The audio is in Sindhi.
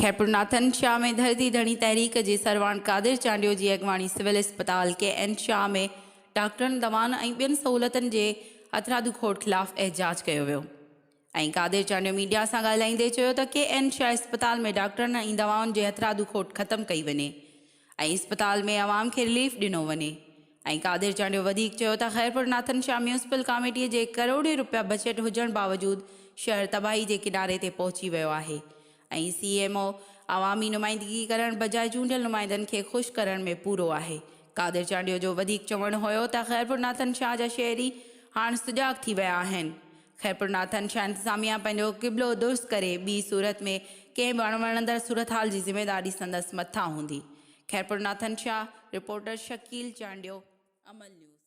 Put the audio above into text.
خيرپور ناٿن شاهه ۾ ڌرتي ڌڻي تحريڪ جي سرواڻ قادر چانڊيو جي اڳواڻي سول اسپتال ڪي اين شاهه ۾ ڊاڪٽرن، دوائن ۽ ٻين سهولتن جي هٿرادو کوٽ خلاف احتجاج ڪيو ويو ۽ قادر چانڊيو ميڊيا سان ڳالهائيندي چيو ته ڪي اين شاهه اسپتال ۾ ڊاڪٽرن ۽ دوائن جي هٿرادو کوٽ ختم ڪئي وڃي ۽ اسپتال ۾ عوام کي رليف ڏنو وڃي ۽ قادر چانڊيو وڌيڪ چيو ته خيرپور ناٿن شاهه ميونسپل ڪاميٽي جي ڪروڙين روپيا بجيٽ هجڻ باوجود شهر تباهي جي ڪناري تي پهچي ويو آهي ۽ سي ايم او عوامي نمائندگي ڪرڻ بجاء چونڊيل نمائندن کي خوش ڪرڻ ۾ پورو آهي. قادر چانڊيو جو وڌيڪ چوڻ هيو ته خيرپور ناٿن شاهه جا شهري هاڻ سجاڳ ٿي ويا آهن. خيرپور ناٿن شاهه انتظاميا پنهنجو قبلو درست ڪري ٻي صورت ۾ ڪنهن به اڻوڻندڙ صورتحال جي ذميواري سندس مٿان هوندي. Khairpur Nathan Shah, reporter Shakeel Chandio, Amil news.